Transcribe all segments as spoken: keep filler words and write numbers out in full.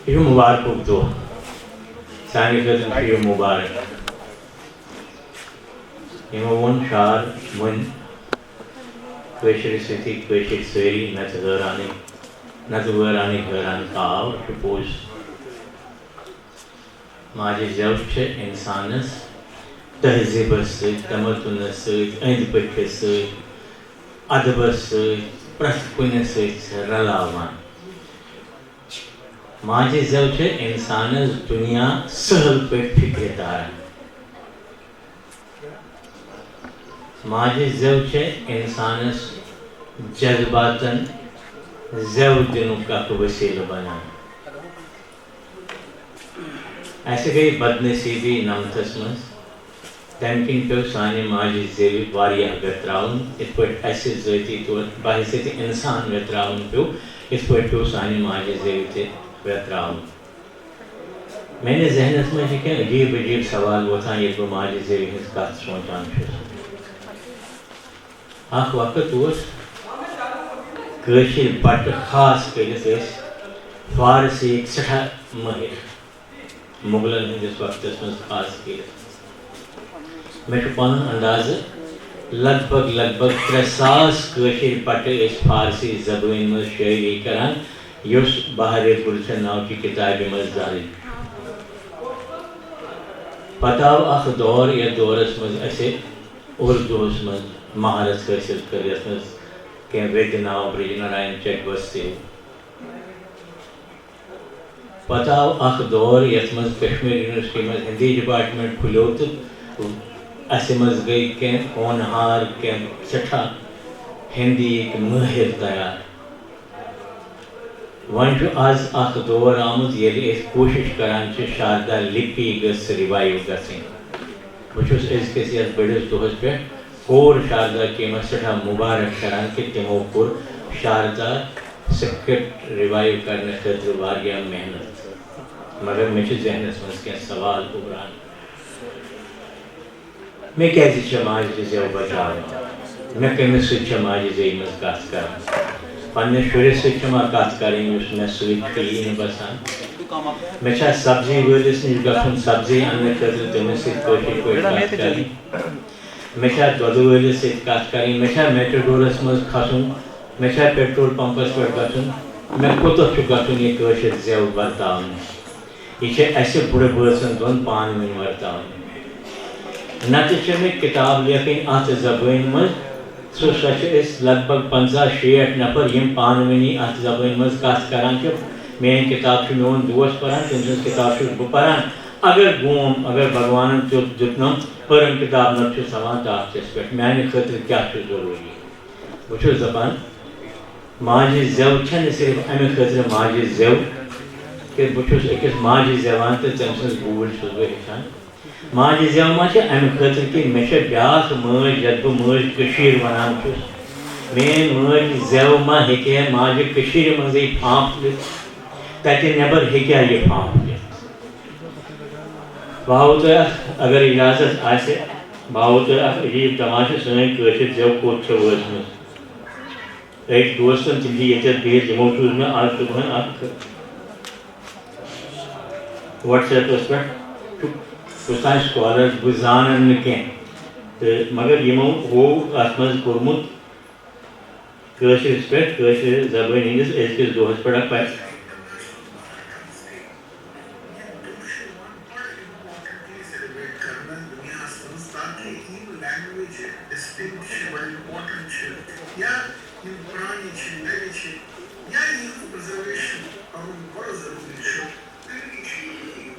یہِ چھُ مُبارکُک دۄہ۔ سانہِ خٲطرٕ چھُ یہِ مُبارک۔ یِمو ووٚن شعر، وۄنۍ کٲشرِ سۭتی کٲشِرۍ سٲری، نَتہٕ حٲرانٕے، نَتہٕ وٲرانٕے حٲران کاو چھُ پوٚز۔ ماجہِ زٮ۪و چھِ اِنسانَس تہذیٖبَس سۭتۍ، تمدُنَس سۭتۍ، أنٛدۍ پٔکِس سۭتۍ، اَدبَس سۭتۍ، پرٛٮ۪تھ کُنہِ سۭتۍ رَلاوان۔ ماجہِ زٮ۪و چھِ اِنسانَس دُنیا سہل پٲٹھۍ فِکرِ تاران۔ ماجہِ زٮ۪و چھِ اِنسانَس جذباتَن زٮ۪و دِنُک اَکھ ؤسیٖلہٕ بَنان۔ اَسہِ گٔے بدنصیٖبی نَمتَس منٛز۔ تَمہِ کِنۍ پیوٚو سانہِ ماجہِ زیوِ واریاہ ویتراوُن، یِتھ پٲٹھۍ اَسہِ ذٲتی طور بحیثیت اِنسان ویتراوُن پیوٚو، یِتھ پٲٹھۍ پیوٚو سانہِ ماجہِ زیوِ تہِ ویتراوُن۔ میٛٲنِس ذہنَس منٛز چھِ کینٛہہ عجیٖب عجیٖب سوال وۄتھان، ییٚلہِ بہٕ ماجہِ زیوِ ہٕنٛز کَتھ سونٛچان چھُس۔ اَکھ وقت اوس، کٲشِرۍ بَٹہٕ خاص کٔرِتھ ٲسۍ فارسیِکۍ سٮ۪ٹھاہ مٲہِر، مُغلَن ہٕنٛدِس وقتَس منٛز خاص کٔرِتھ۔ مےٚ چھُ پَنُن اندازٕ، لگ بگ، لگ بگ ترٛےٚ ساس کٲشِرۍ بَٹہٕ ٲسۍ فارسی زبٲنۍ منٛز شٲعری کران، یۄس بحرِ گُلشن ناو چہِ کِتابہِ منٛز درٕج۔ پتہٕ آو اکھ دور، یتھ دورس منٛز اسہِ اردوہس منٛز مہارت حٲصِل کٔر، یتھ منٛز کینٛہہ ویدِ ناو برج ناراین چکبس تہِ۔ پتہٕ آو اکھ دور، یتھ منٛز کشمیر یونیورسٹی منٛز ہندی ڈپارٹمنٹ کھُلیو تہٕ اسہِ منٛز گٔے کینٛہہ ہونہار، کینٛہہ سٮ۪ٹھاہ ہندیِکۍ مٲہِر تیار۔ وۄنۍ چھُ از اکھ دور آمُت، ییٚلہِ أسۍ کوٗشِش کران چھِ شاردا لِپی گٔژھ ریوایو گژھٕنۍ۔ بہٕ چھُس أزکِس یَتھ بٔڑِس دۄہَس پٮ۪ٹھ کور شاردا ٹیٖمَس سٮ۪ٹھاہ مُبارک کران کہِ تِمو کوٚر شاردا سکرپٹ ریوایو کرنہٕ خٲطرٕ واریاہ محنت۔ مگر مےٚ چھِ ذہنَس منٛز کینٛہہ سوال اُبران۔ مےٚ کیٛازِ چھےٚ ماجہِ زٮ۪و بچاوٕنۍ؟ مےٚ کٔمِس سۭتۍ چھےٚ ماجہِ زیٚوِ منٛز کَتھ کَرٕنۍ؟ پنٛنِس شُرِس سۭتۍ چھےٚ ما کَتھ کَرٕنۍ، یُس مےٚ سۭتۍ چھُ، یی نہٕ بَسان؟ مےٚ چھا سبزی وٲلِس نِش گژھُن، سبزی اَننہٕ خٲطرٕ تٔمِس سۭتۍ کٲشِر پٲٹھۍ کَتھ کَرٕنۍ؟ مےٚ چھا دۄدٕ وٲلِس سۭتۍ کَتھ کَرٕنۍ؟ مےٚ چھا میٹڈورَس منٛز کھَسُن؟ مےٚ چھا پیٹرول پمپَس پٮ۪ٹھ گژھُن؟ مےٚ کوٚتَتھ چھُ گژھُن یہِ کٲشِر زٮ۪و ورتاونہِ؟ یہِ چھِ اَسہِ بُڈٕ بٲژَن دۄن پانہٕ ؤنۍ ورتاونہِ۔ نَتہٕ چھِ مےٚ کِتاب لیکھٕنۍ اَتھ زبٲنۍ منٛز۔ سُہ، سۄ چھِ أسۍ لگ بگ پنٛژاہ شیٹھ نفر، یِم پانہٕ ؤنی اَتھ زبٲنۍ منٛز کَتھ کَران چھِ۔ میٛٲنۍ کِتاب چھُ میون دوس پَران، تٔمۍ سٕنٛز کِتاب چھُس بہٕ پَران۔ اگر گوم، اگر بھگوانَن تیُتھ دیُتنَم، پٔرٕن کِتاب نَتہٕ چھُس تھاوان تاخچَس پٮ۪ٹھ۔ میٛانہِ خٲطرٕ کیٛاہ چھُ ضروٗری؟ بہٕ چھُس دَپان، ماجہِ زٮ۪و چھَنہٕ صرف اَمہِ خٲطرٕ ماجہِ زٮ۪و کہِ بہٕ چھُس أکِس ماجہِ زٮ۪وان تہٕ تٔمۍ سٕنٛز بوٗلۍ چھُس بہٕ ہیٚچھان۔ ماجہِ زٮ۪و ما چھِ اَمہِ خٲطرٕ کہِ مےٚ چھےٚ بیٛاکھ مٲج، یَتھ بہٕ مٲج کٔشیٖر وَنان چھُس۔ میٛٲنۍ مٲج زٮ۪و ما ہیٚکہِ ہے ماجہِ کٔشیٖرِ منٛزٕے پھانٛپھ دِتھ؟ تَتہِ نٮ۪بر ہیٚکہِ ہا یہِ پھانٛپھ دِتھ؟ بہٕ ہاوو تۄہہِ اَکھ، اگر اِجازت آسہِ، بہٕ ہاوو تۄہہِ اَکھ عجیٖب تماشہٕ، سٲنۍ کٲشِر زٮ۪و کوٚت چھےٚ وٲژمٕژ۔ أکۍ دوستن، تِم چھِ ییٚتٮ۪تھ بِہِتھ، یِمو سوٗز مےٚ آز صُبحن اکھ WhatsApp-س پٮ۪ٹھ، کُس تام scholars، بہٕ زانن نہٕ کینٛہہ، تہٕ مگر یِمو ہوو اتھ منٛز کوٚرمُت کٲشرِس پٮ۪ٹھ، کٲشرِ زبٲنۍ ہٕنٛدِس أزکِس دۄہس پٮ۪ٹھ اکھ پیغام۔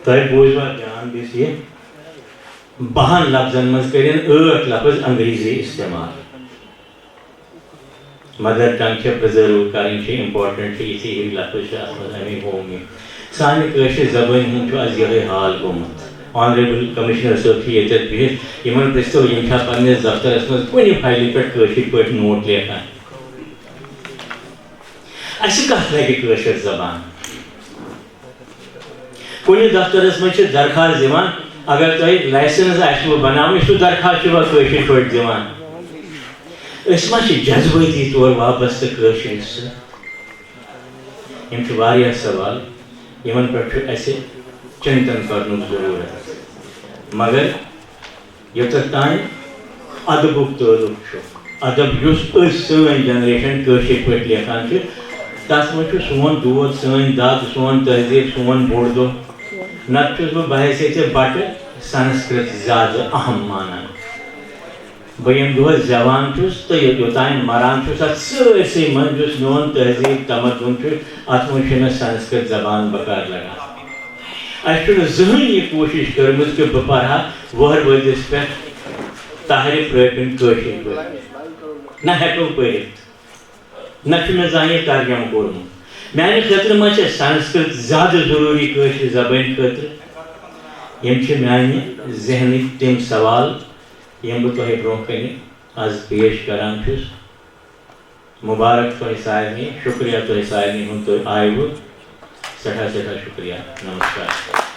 تۄہہِ بوٗزوا دھیان دِتھ یہِ؟ بَہَن لفظن منٛز کٔرِن ٲٹھ لفظ انگریزی استعمال۔ Mother tongue چھِ preserve کَرٕنۍ، چھِ important، چھِ یِتھی ہِوۍ لفظ چھِ اَتھ منٛز اَمی ہومہِ۔ سانہِ کٲشرِ زبٲنۍ ہُنٛد چھُ اَز یِہوٚے حال گوٚمُت۔ Honourable Commissioner صٲب چھِ ییٚتٮ۪تھ بِہِتھ، یِمن پرٛژھتو، یِم چھا پنٛنِس دفترس منٛز کُنہِ فایلہِ پٮ۪ٹھ کٲشِر پٲٹھۍ نوٹ لیکھان؟ اَسہِ کَتھ لَگہِ کٲشِر زبان؟ کُنہِ دفترس منٛز چھِ درخواست دِوان، اگر تۄہہِ license آسِوٕ بناوٕنۍ، سُہ درخواست چھُوا کٲشِر پٲٹھۍ دِوان؟ أسۍ ما چھِ جذبٲتی طور وابستہٕ کٲشرِس سۭتۍ؟ یِم چھِ واریاہ سوال۔ یِمن پٮ۪ٹھ چھُ اَسہِ چِنتن کرنُک ضروٗرت۔ مگر یوٚتتھ تام ادبُک تعلق چھُ، ادب یُس أسۍ سٲنۍ جنریشن کٲشِر پٲٹھۍ لیکھان چھِ، تَتھ منٛز چھُ سون دود، سٲنۍ دَگ، سون تہذیٖب، سون بوٚڑ دۄہ۔ نتہٕ چھُس بہٕ بحیثیت بٹہٕ سنسکرت زیادٕ اہم مانان۔ بہٕ ییٚمہِ دۄہ زٮ۪وان چھُس تہٕ یوٚ-، یوٚتام مران چھُس، اَتھ سٲرسٕے منٛز یُس میون تہذیٖب تمدُن چھُ، اَتھ منٛز چھُ مےٚ سنسکرت زبان بکار لگان۔ اَسہِ چھُنہٕ زٕہٕنۍ یہِ کوٗشِش کٔرمٕژ کہِ بہٕ پرٕ ہا وُہَر ؤرِیَس پٮ۪ٹھ طاہرِ پرٛٲپِن کٲشِر پٲٹھۍ۔ نہ ہٮ۪کو پٔرِتھ، نہ چھُ مےٚ زانٛہہ یہِ ترجمہٕ کوٚرمُت۔ میٛانہِ خٲطرٕ ما چھےٚ سنسکرت زیادٕ ضروٗری کٲشِرِ زبٲنۍ خٲطرٕ؟ یِم چھِ میٛانہِ ذہنٕکۍ تِم سوال، یِم بہٕ تۄہہِ برٛونٛہہ کنہِ از پیش کران چھُس۔ مبارک تۄہہِ سارنٕے، شُکریہ تۄہہِ سارنٕے ہُنٛد، تُہۍ آیوٕ۔ سٮ۪ٹھاہ سٮ۪ٹھاہ شُکریہ۔ نمسکار۔